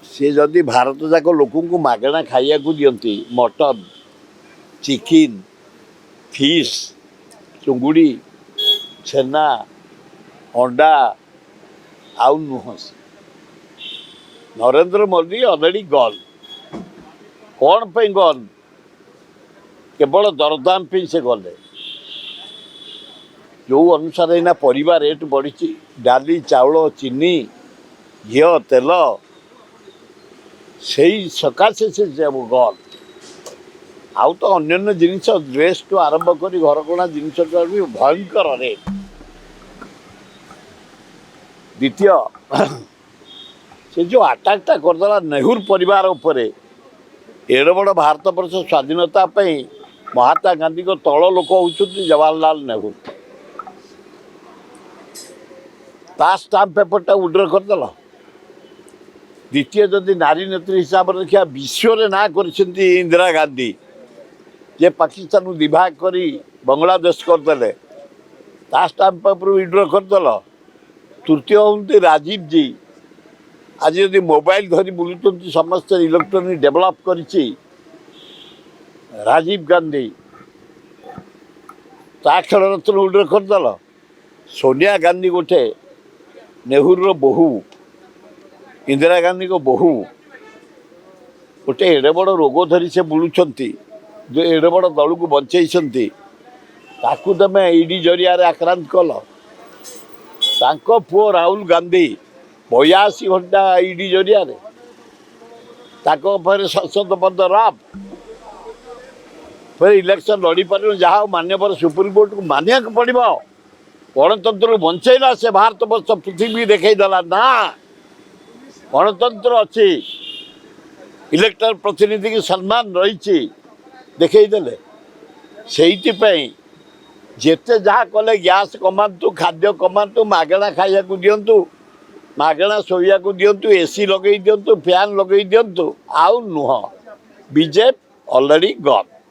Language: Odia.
ସେ ଯଦି ଭାରତ ଯାକ ଲୋକଙ୍କୁ ମାଗଣା ଖାଇବାକୁ ଦିଅନ୍ତି, ମଟନ୍, ଚିକେନ୍, ଫିସ୍, ଚୁଙ୍ଗୁଡ଼ି, ଛେନା, ଅଣ୍ଡା, ଆଉ ନୁହଁ ସେ। Narendra Modi already gun. କ'ଣ ପାଇଁ ଗନ୍? କେବଳ ଦରଦାମ ପାଇଁ ସେ ଗଲେ। ଯେଉଁ ଅନୁସାରେ ଏଇନା ପରିବା ରେଟ୍ ବଢ଼ିଛି, ଡାଲି, ଚାଉଳ, ଚିନି, ଘିଅ, ତେଲ, ସେଇ ସକାଶେ ସେ ଗନ୍। ଆଉ ତ ଅନ୍ୟାନ୍ୟ ଜିନିଷ, ଡ୍ରେସ୍ଠୁ ଆରମ୍ଭ କରି ଘରକଣା ଜିନିଷଟା ବି ଭୟଙ୍କର ରେଟ୍। ଦ୍ୱିତୀୟ, ସେ ଯେଉଁ ଆଟାକଟା କରିଦେଲା ନେହେରୁ ପରିବାର ଉପରେ, ଏଡ଼େ ବଡ଼ ଭାରତବର୍ଷ ସ୍ୱାଧୀନତା ପାଇଁ ମହାତ୍ମା ଗାନ୍ଧୀଙ୍କ ତଳ ଲୋକ ହେଉଛନ୍ତି ଜବାହରଲାଲ ନେହେରୁ, ତା ଷ୍ଟାମ୍ପ ପେପରଟା ୱିଡ୍ର କରିଦେଲ। ଦ୍ୱିତୀୟ, ଯଦି ନାରୀ ନେତ୍ରୀ ହିସାବରେ ଦେଖିବା, ବିଶ୍ୱରେ ନାଁ କରିଛନ୍ତି ଇନ୍ଦିରା ଗାନ୍ଧୀ, ଯେ ପାକିସ୍ତାନକୁ ବିଭାଗ କରି ବଙ୍ଗଳାଦେଶ କରିଦେଲେ, ତା ଷ୍ଟାମ୍ପ ପେପର ୱିଡ୍ର କରିଦେଲ। ତୃତୀୟ ହେଉଛନ୍ତି ରାଜୀବ ଜି। ଆଜି ଯଦି ମୋବାଇଲ ଧରି ବୁଲୁଛନ୍ତି ସମସ୍ତେ, ଇଲେକ୍ଟ୍ରୋନିକ୍ ଡେଭଲପ୍ କରିଛି ରାଜୀବ ଗାନ୍ଧୀ, ତା ଖେଳରତ୍ନ ୱିଡ୍ର କରିଦେଲ। ସୋନିଆ ଗାନ୍ଧୀ ଗୋଟେ ନେହେରୁର ବୋହୂ, ଇନ୍ଦିରା ଗାନ୍ଧୀଙ୍କ ବୋହୂ, ଗୋଟେ ଏଡ଼େ ବଡ଼ ରୋଗ ଧରି ସେ ବୁଲୁଛନ୍ତି, ଯେ ଏଡ଼େ ବଡ଼ ଦଳକୁ ବଞ୍ଚେଇଛନ୍ତି, ତାକୁ ତମେ ଇଡି ଜରିଆରେ ଆକ୍ରାନ୍ତ କଲ। ତାଙ୍କ ପୁଅ ରାହୁଲ ଗାନ୍ଧୀ 82 ଘଣ୍ଟା ଇଡି ଜରିଆରେ, ତାଙ୍କ ଉପରେ ସଂସଦ ପଦ ରଫ, ଫେର ଇଲେକ୍ସନ୍ ଲଢ଼ିପାରିବ। ଯାହା ହଉ, ମାନ୍ୟବର ସୁପ୍ରିମକୋର୍ଟକୁ ମାନିବାକୁ ପଡ଼ିବ। ଗଣତନ୍ତ୍ରକୁ ବଞ୍ଚେଇଲା ସେ, ଭାରତ ବର୍ଷ ପୃଥିବୀ ଦେଖେଇଦେଲା ନା ଗଣତନ୍ତ୍ର ଅଛି, ଇଲେକ୍ଟର ପ୍ରତିନିଧିକି ସମ୍ମାନ ରହିଛି, ଦେଖେଇଦେଲେ। ସେଇଥିପାଇଁ ଯେତେ ଯାହା କଲେ, ଗ୍ୟାସ୍ କମାନ୍ତୁ, ଖାଦ୍ୟ କମାନ୍ତୁ, ମାଗଣା ଖାଇବାକୁ ଦିଅନ୍ତୁ, ମାଗଣା ଶୋଇବାକୁ ଦିଅନ୍ତୁ, ଏସି ଲଗେଇ ଦିଅନ୍ତୁ, ଫ୍ୟାନ୍ ଲଗେଇ ଦିଅନ୍ତୁ, ଆଉ ନୁହଁ। BJP already gun.